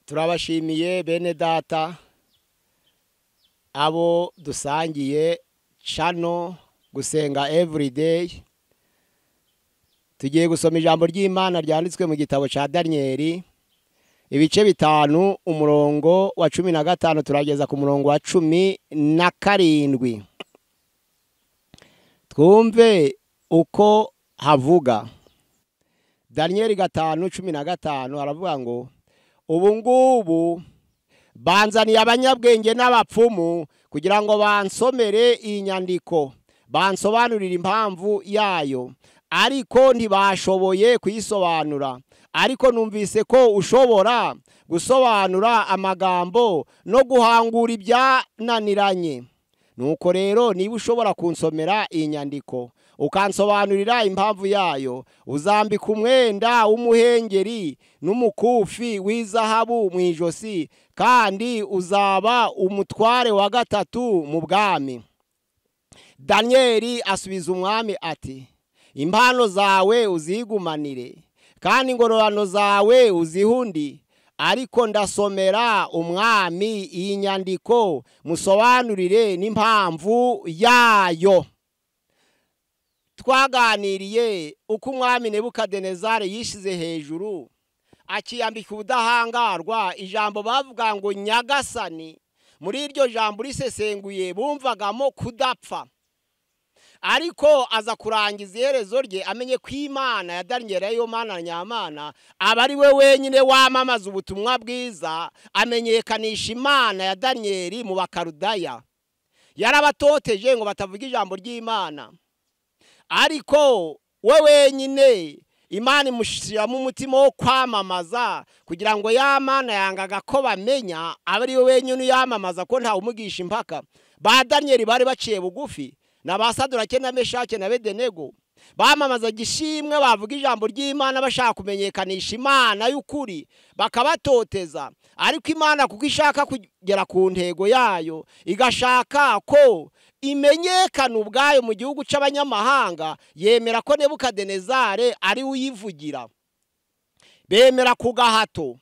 Turabashimiye bene data abo dusangiye channel Gusenga Everyday. Tugiye gusoma ijambo ry'Imana ryanditswe mu gitabo ca Danieli ibice 5 umurongo wa 15 turageza ku murongo wa 17. Twumve uko havuga. Danieli 5:15 aravuga ngo ubu ngubu banzaniye abanyabwenge n'abapfumu kugira ngo bansomere iyi nyandiko, bansobanurire impamvu yayo, ariko ntibashoboye kuyisobanura. Ariko numvise ko ushobora gusobanura amagambo no guhangura ibyananiranye. Nuko rero niba ushobora kunsomera iyi nyandiko ukansobanurira impamvu yayo, uzambika umwenda w'umuhengeri n'umukufi w'izahabu mu ijosi, kandi uzaba umutware wa gatatu mu bwami. Danieli asubiza umwami ati: impano zawe uzigumanire, kandi ingororano zawe uzihundi, ariko ndasomera umwami iyi nyandiko musobanurire n'impamvu yayo. Twaganiriye uko umwami Nebukadinezari yishize hejuru akiyambika ubudahangarwa. Ijambo bavuga ngo nyagasani, muri iryo jambo risesenguye bumvagamo kudapfa, ariko aza kurangiza iherezo rye amenye ko Imana ya Danieli ariyo Mana nyamana, aba ari we wenyine wamamaza ubutumwa bwiza, amenyekanisha Imana ya Danieli mu Bakaludaya. Yarabatoteje ngo batavuga ijambo ry'Imana, ariko we wenyine Imana imushyiramo umutima wo kwamamaza, kugira ngo ya Mana yangaga ko bamenya abe ari we wenyine uyamamaza, ko ntawe umugisha impaka. Ba Danieli bari baciye bugufi, na ba Sadurake na Meshake na Abedenego bamamaza gishimwe, bavuga ijambo ry'Imana bashaka kumenyekanisha Imana y'ukuri, bakabatoteza. Ariko Imana kuko ishaka kugera ku ntego yayo, igashaka ko imenyekana ubwayo mu gihugu c'abanyamahanga, yemera ko Nebukadinezari ari uyivugira. Bemera ku gahato.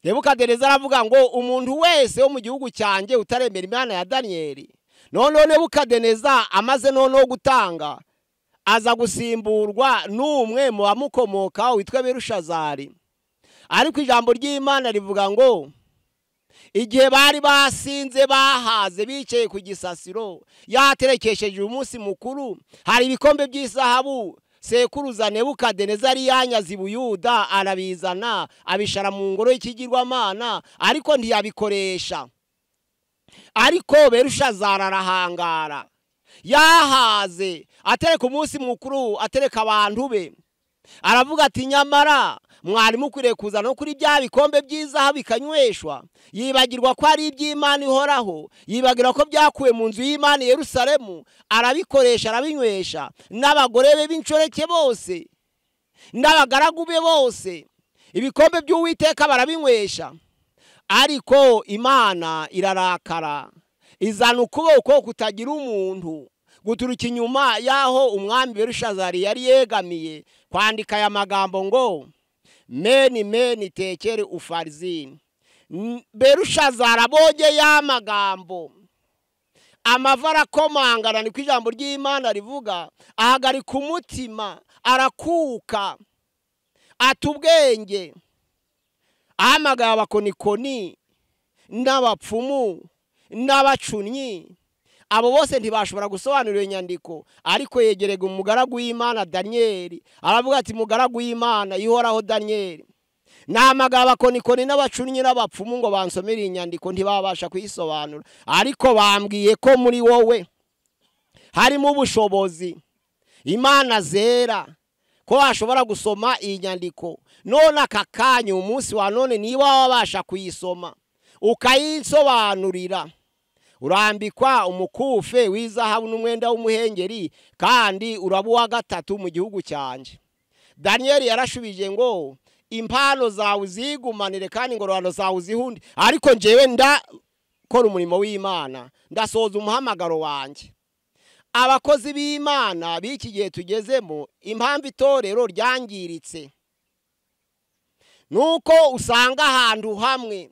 Nebukadinezari avuga ngo umuntu wese wo mu gihugu cyanjye utaremera Imana ya Danieli. None Nebukadineza amaze noneho gutanga, aza gusimburwa n'umwe mu bamukomokaho witwa Berushazari. Ariko ijambo ry'Imana rivuga ngo igihe bari basinze bahaze bicaye ku gisasiro, yaterekesheje umunsi mukuru, hari ibikombe by'izahabu sekuruza Nebukadinezari yanyaze i Buyuda, arabizana abishara mu ngoro y'ikigirwamana, ariko ntiyabikoresha. Ariko Berushazari arahangara, yahaze atereka umunsi mukuru, atereka abantu be, aravuga ati nyamara mwari mukwiriye kuza no kuri bya bikombe by'izahabu bikanyweshwa. Yibagirwa ko ari iby'Imana ihoraho, yibagirwa ko byakuwe mu nzu y'Imana i Yerusalemu, arabikoresha arabinywesha n'abagore be b'inshoreke bose n'abagaragu be bose, ibikombe by'Uwiteka barabinywesha. Ariko Imana irarakara, izana ukuboko kutagira umuntu guturuka inyuma y'aho umwami Berushazari yari yegamiye, kwandika aya magambo ngo meni meni tekeri ufarizini. Berushazari abonye ya magambo, amava arakomangana, niko ijambo ry'Imana rivuga, ahagarika umutima, arakuka, ata ubwenge, ahamagara abakonikoni n'abapfumu n'abacunnyi. Abo bose ntibashobora gusobanura iyo nyandiko, ariko yegerega umugaragu w'Imana Danieli, aravuga ati mugaragu w'Imana ihoraho Danieli, nahamagara abakonikoni n'abacunnyi n'abapfumu ngo bansomere iyi nyandiko, ntibabasha kuyisobanura, ariko bambwiye ko muri wowe harimo ubushobozi, Imana zera, ko washobora gusoma iyi nyandiko. None aka kanya umunsi wa none niba wabasha kuyisoma ukayinsobanurira, urambikwa umukufe w'izahabu n'umwenda w'umuhengeri, kandi uraba uwa gatatu mu gihugu cyanjye. Danieli yarashubije ngo impano zawe uzigumanire kandi ingororano zawe uzihundi, ariko njyewe ndakora umurimo w'Imana, ndasoza umuhamagaro wanjye. Abakozi b'Imana b'iki gihe tugezemo, impamvu itorero ryangiritse Nuko usanga ahantu hamwe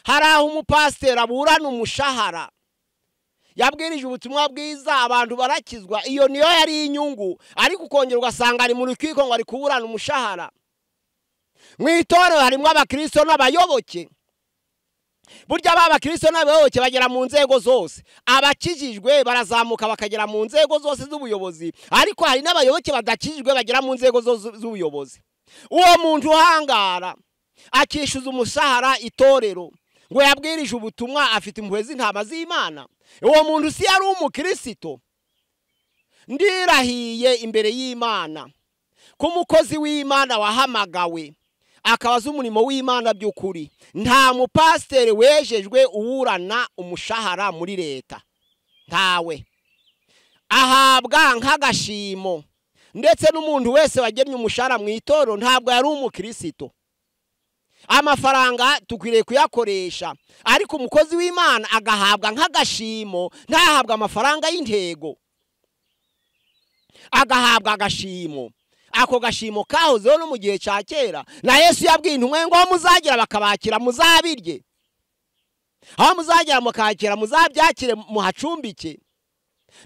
hari aho umupasiteri aburana umushahara, yabwirije ubutumwa bwiza abantu barakizwa, iyo niyo yari inyungu, ariko ukongera ugasanga ari mu rukiko ngo ari kuburana umushahara. Mu itorero harimo abakristo n'abayoboke. Burya ba bakristo n'abayoboke bagera mu nzego zose, abakijijwe barazamuka bakagera mu nzego zose z'ubuyobozi, ariko hari n'abayoboke badakijijwe bagera mu nzego z'ubuyobozi. Uwo muntu uhangara akishyuza umushahara itorero ngo yabwirije ubutumwa afite impuhwe z'intama z'Imana, uwo muntu si yari umukristo. Ndirahiye imbere y'Imana ko umukozi w'Imana wahamagawe akabaza umurimo w'Imana by'ukuri, nta mupasiteri wejejwe uburana umushahara muri leta, ntawe. Ahabwa nk'agashimo. Ndetse n'umuntu wese wagennye umushahara mu itorero ntabwo yari umukristo. Amafaranga tukwiriye kuyakoresha, ariko umukozi w'Imana agahabwa nk'agashimo, ntahabwa amafaranga y'intego, agahabwa agashimo. Ako gashimo kahozeho no mu gihe cya kera, na Yesu yabwiye intumwa ngo aho muzagera bakabakira muzabirye, aho muzagera mukakira muzabyakire muhacumbike.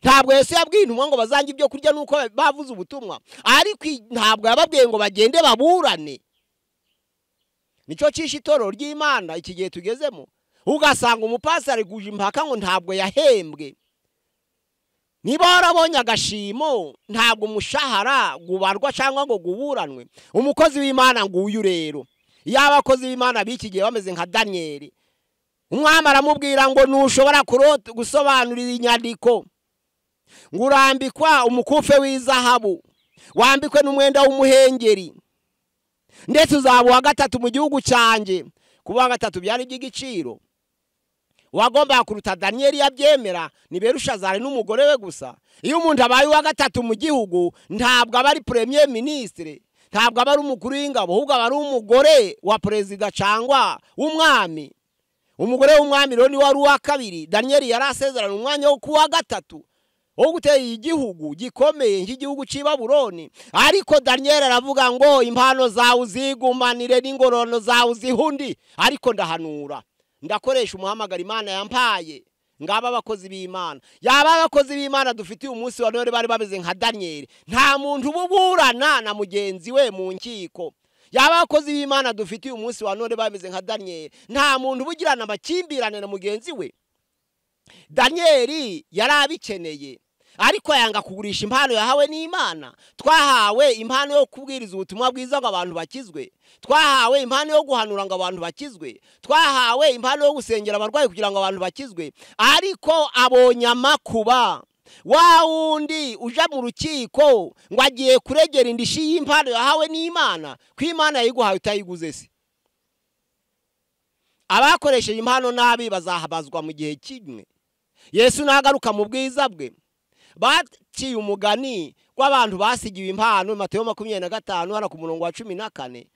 Ntabwo Yesu yabwiye intumwa ngo bazange ibyo kurya nuko bavuze ubutumwa, ariko ntabwo yababwiye ngo bagende baburane. Nicyo cishe itorero ry'Imana iki gihe tugezemo, ugasanga umupasiteri guje impaka ngo ntabwo yahembwe. Niba warabonye agashimo ntabwo umushahara gubarwa cyangwa ngo guburanwe. Umukozi w'Imana nguyu rero, iyo abakozi b'Imana b'iki gihe bameze nka Daniyeli, umwami aramubwira ngo ntushobora gusobanurira inyandiko, ngo urambikwa umukufe w'izahabu, wambikwe n'umwenda w'umuhengeri, ndetse uzaba uwa gatatu mu gihugu cyanjye. Kuba uwa gatatu byari iby'igiciro. Wagombaga kuruta Daniyeli yabyemera ni Berushazari n'umugore we gusa. Iyo umuntu abaye uwa gatatu mu gihugu ntabwo aba ari premier ministre, ntabwo aba ari umukuru w'ingabo, ahubwo aba ari umugore wa perezida cyangwa w'umwami. Umugore w'umwami rero ni wari uwa kabiri. Daniyeli yari asezerana umwanya wo kuwa gatatu wo gutera igihugu gikomeye nk'igihugu cy'i Babuloni, ariko Daniyeli aravuga ngo impano zawe uzigumanire n'ingororano zawe uzihundi, ariko ndahanura, ndakoresha umuhamagaro Imana yampaye. Ngaba abakozi b'Imana, yaba abakozi b'Imana dufite uyu munsi wa none bari bameze nka Daniyeli, nta muntu ububurana na mugenzi we mu nkiko. Yaba abakozi b'Imana dufite uyu munsi wa none bameze nka Daniyeli, nta muntu ubugirana amakimbirane na mugenzi we. Daniyeli yari abikeneye, ariko yanga kugurisha impano yahawe n'Imana. Twahawe impano yo kubwiriza ubutumwa bwiza ngo abantu bakizwe, twahawe impano yo guhanura ngo abantu bakizwe, twahawe impano yo gusengera abarwayi kugira ngo abantu bakizwe, ariko abonye amakuba. Wa wundi uja mu rukiko ngo agiye kuregera indishi y'impano yahawe n'Imana, ko Imana yayiguhaye utayiguze se? Abakoresheje impano nabi bazahabazwa mu gihe kimwe. Yesu nagaruka mu bwiza bwe, baciye umugani w'abantu basigiwe impano, Mateyo 25 hano ku murongo wa 14.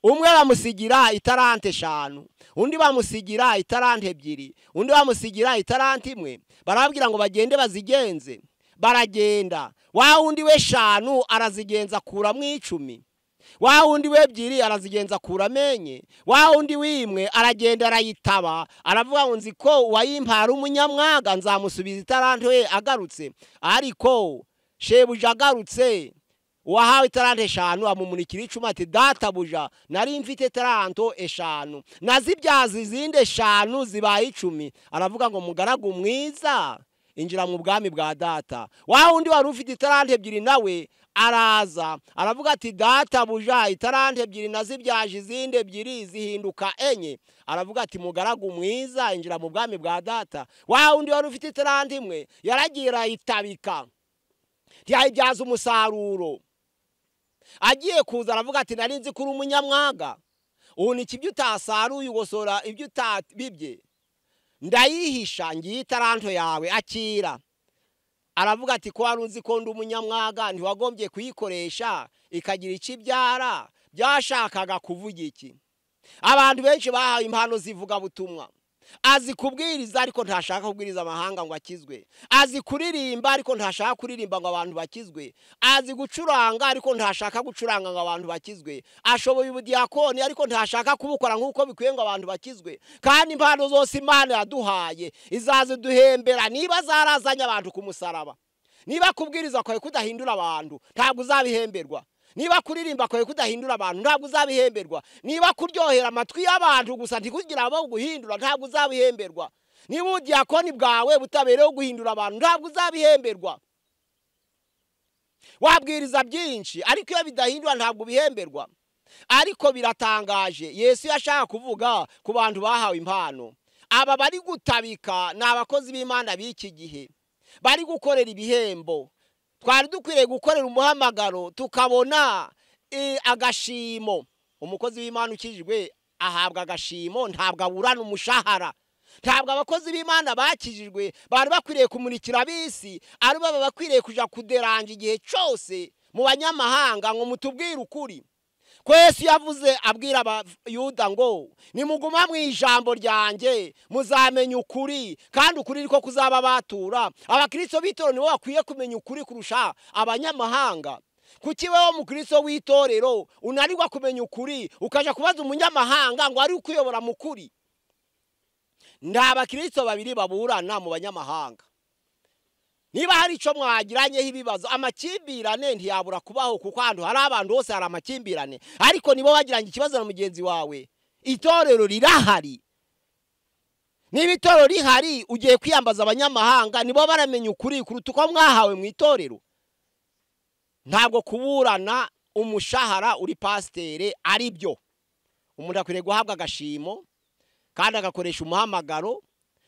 Umwe bamusigira itarante 5, undi bamusigira itarante 2, undi bamusigira itarante 1. Barababwira ngo bagende bazigenze, baragenda. Wa wundi we 5 arazigenza akuramo 10, wa wundi we 2 arazigenza akuramo 4, wa wundi w'imwe aragenda arayitaba, aravuga ngo nzi ko uwayimpara umunyamwaga nzamusubiza itaranto ye agarutse. Ariko shebuja agarutse, uwahawe itaranto 5 amumunikira 10 ati databuja nari mfite itaranto 5 nazibyaza izindi 5 zibaye 10. Aravuga ngo mugaragu mwiza, injira mu bwami bwa data. Wa wundi wari ufite itaranto 2 nawe araza aravuga ati databuja itaranto 2 nazibyaje izindi 2 zihinduka 4. Aravuga ati mugaragu mwiza, injira mu bwami bwa data. Wa wundi wari ufite itaranto 1 yaragira itabika, ntiyayibyaza umusaruro. Agiye kuza aravuga ati nari nzi kuri umunyamwaga, uhunika ibyo utasaruye ugosora ibyo utabibye, ndayihisha ngiye itaranto yawe akira. Aravuga ati ko wari uzi ko ndi umunyamwaga ntiwagombye kuyikoresha ikagira icyo ibyara. Byashakaga kuvuga iki? Abantu benshi bahawe impano zivuga butumwa, Azi kubwiriza ariko ntashaka kubwiriza amahanga ngo akizwe. Azi kuririmba ariko ntashaka kuririmba ngo abantu bakizwe. Azi gucuranga ariko ntashaka gucuranga ngo abantu bakizwe. Ashoboye ubudiakoni ariko ntashaka kubukora nk'uko bikwiye ngo abantu bakizwe. Kandi impano zose Imana yaduhaye izaziduhembera niba zarazanye abantu ku musaraba. Niba kubwiriza kwawe kudahindura abantu, ntabwo uzabihemberwa. Niba kuririmba kwawe kudahindura abantu, ntabwo uzabihemberwa. Niba kuryohera amatwi y'abantu gusa ntikugira abo guhindura, ntabwo uzabihemberwa. Niba ubudiakoni bwawe butabereyeho guhindura abantu, ntabwo uzabihemberwa. Wabwiriza byinshi ariko iyo bidahindura ntabwo ubihemberwa. Ariko biratangaje, Yesu yashaka kuvuga ku bantu bahawe impano. Aba bari gutabika ni abakozi b'Imana b'iki gihe, bari gukorera ibihembo. Twari dukwiriye gukorera umuhamagaro tukabona agashimo. Umukozi w'Imana ukijijwe ahabwa agashimo, ntabwo aburana umushahara. Ntabwo abakozi b'Imana bakijijwe bari bakwiriye kumurikira ab'isi, ari baba bakwiriye kuja kuderanja igihe cyose mu banyamahanga ngo mutubwire ukuri. Ko Yesu yavuze abwira Abayuda ngo nimuguma mu ijambo ryanjye muzamenya ukuri, kandi ukuri niko kuzaba batura. Abakristo b'itorero nibo bakwiye kumenya ukuri kurusha abanyamahanga. Kuki wewe mukristo w'itorero unanirwa kumenya ukuri ukaja kubaza umunyamahanga ngo ari ukuyobora mu kuri? Nta bakristo babiri baburana mu banyamahanga. Niba hari ico mwagiranyeho ibibazo, amakimbirane ntiyabura kubaho, kuko ahantu hari abantu hose hari amakimbirane. Ariko nibo bagiranye ikibazo na mugenzi wawe, itorero rirahari. Niba itorero rihari, ugiye kwiyambaza abanyamahanga, nibo baramenya ukuri kuruta uko mwahawe mu itorero. Ntabwo kuburana umushahara uri pasiteri ari byo. Umuntu akwiriye guhabwa agashimo kandi agakoresha umuhamagaro,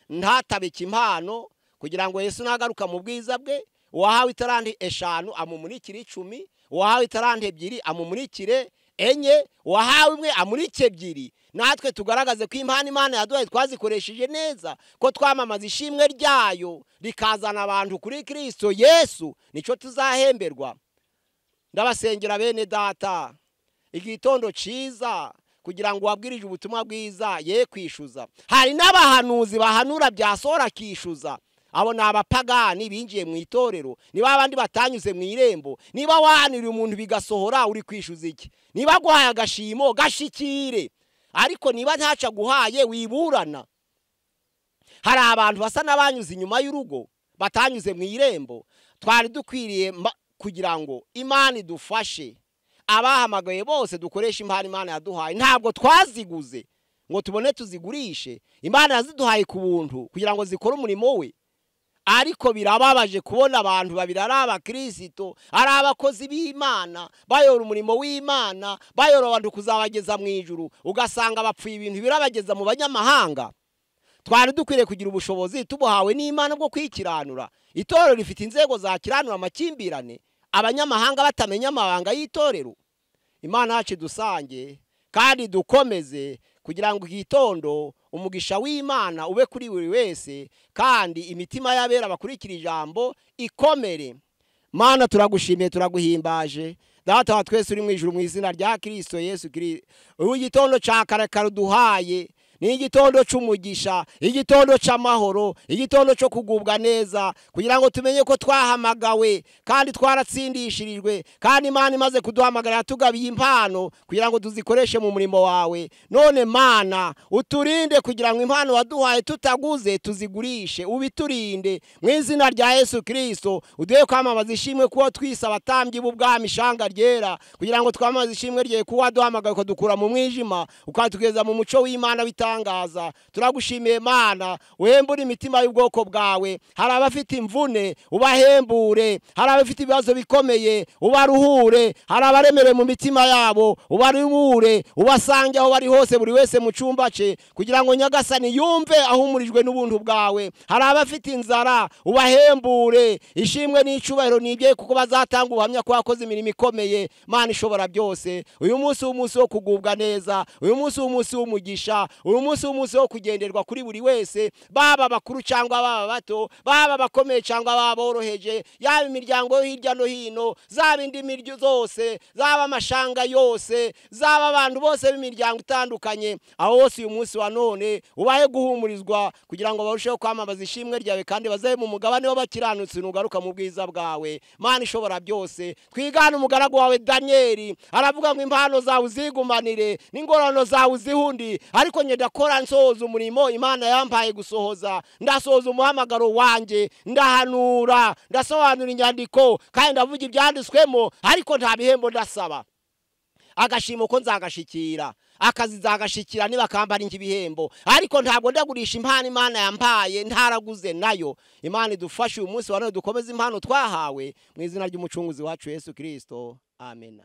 ntatabike impano, kugira ngo Yesu nagaruka mu bwiza bwe, uwahawe italanti 5 amumurikire 10, uwahawe italanti 2 amumurikire 4, uwahawe 1 amurike 2. Natwe tugaragaze ko impano Imana yaduhaye twazikoresheje neza, ko twamamaza ishimwe ryayo rikazana abantu kuri Kristo Yesu, nico tuzahemberwa. Ndabasengera bene data, igitondo ciza kugira ngo wabwirije ubutumwa bwiza ye kwishuza. Hari n'abahanuzi bahanura byasora kishuza. Abo ni abapagani binjiye mu itorero, niba abandi batanyuze mu irembo. Niba wahanira umuntu bigasohora, uri kwishuza iki? Niba guhaye agashimo gashikire, ariko niba ntaca guhaye wiburana. Hari abantu basa n'abanyuze inyuma y'urugo batanyuze mu irembo. Twari dukwiriye kugira ngo Imana idufashe, abahamagaye bose dukoresha impano Imana yaduhaye. Ntabwo twaziguze ngo tubone tuzigurishe. Imana yaziduhaye ku buntu kugira ngo zikore umurimo we. Ariko birababaje kubona abantu babiri ari abakristo, ari abakozi b'Imana, bayora umurimo w'Imana, bayora abantu kuzabageza mu ijuru, ugasanga bapfuye ibintu birabageza mu banyamahanga. Twari dukwiriye kugira ubushobozi tubuhawe n'Imana bwo kwikiranura. Itorero rifite inzego zakiranura amakimbirane, abanyamahanga batamenya amabanga y'itorero. Imana yacu dusange kandi dukomeze kugira ngo igitondo umugisha w'Imana ube kuri buri wese, kandi imitima y'abera bakurikira ijambo ikomere. Mana turagushimiye, turaguhimbaje. Data wa twese uri mu ijuru, mu izina rya Kristo Yesu Kristo, uyu gitondo ca kare duhaye ni igitondo c'umugisha, igitondo c'amahoro, igitondo cyo kugubwa neza, kugira ngo tumenye ko twahamagawe kandi twaratsindishirijwe, kandi Imana imaze kuduhamagara yatugabiye impano kugira ngo tuzikoreshe mu murimo wawe. None Mana uturinde kugira ngo impano waduhaye tutaguze tuzigurishe, ubiturinde mu izina rya Yesu Kristo. Uduhe kwamamaza ishimwe kuko twise abatambyi b'ubwami ishanga ryera, kugira ngo twamamaze ishimwe rye kuko waduhamagaye ukadukura mu mwijima ukatugeza mu muco w'Imana w'itangaza. Turagushimiye Mana, uhembure imitima y'ubwoko bwawe. Hari abafite imvune ubahembure, hari abafite ibibazo bikomeye ubaruhure, hari abaremerewe mu mitima yabo ubaruhure, ubasange aho bari hose, buri wese mu cyumba cye, kugira ngo Nyagasani yumve ahumurijwe n'ubuntu bwawe. Hari abafite inzara ubahembure, ishimwe n'icubahiro nibye, kuko bazatanga ubuhamya ko wakoze imirimo ikomeye. Mana ishobora byose, uyu munsi w'umunsi wo kugubwa neza, uyu munsi w'umunsi w'umugisha, uyu Uyu munsi w'umunsi wo kugenderwa kuri buri wese, baba bakuru cyangwa baba bato, baba bakomeye cyangwa baba boroheje, yaba imiryango yo hirya no hino, zaba indimi zose, zaba amashanga yose, zaba abantu bose b'imiryango itandukanye. Aho hose uyu munsi wa none ubahe guhumurizwa kugira ngo barusheho kwamamaza ishimwe ryawe, kandi bazabe mu mugabane w'abakiranutsi nugaruka mu bwiza bwawe. Mana ishobora byose, twigane umugaragu wawe Danieli, aravuga ngo impano zawe uzigumanire n'ingororano zawe uzihundi, ariko njye ndakora nsohoza umurimo Imana yampaye gusohoza, ndasohoza umuhamagaro wanjye, ndahanura, ndasobanura inyandiko, kandi ndavuga ibyanditswemo, ariko nta bihembo ndasaba. Agashimo ko nzagashikira, akazi nzagashikira niba kambara ibihembo, ariko ntabwo ndagurisha impano Imana yampaye ntaraguze nayo. Imana idufashe uyu munsi wa none dukomeze impano twahawe mu izina ry'umucunguzi wacu Yesu Kristo. Amena.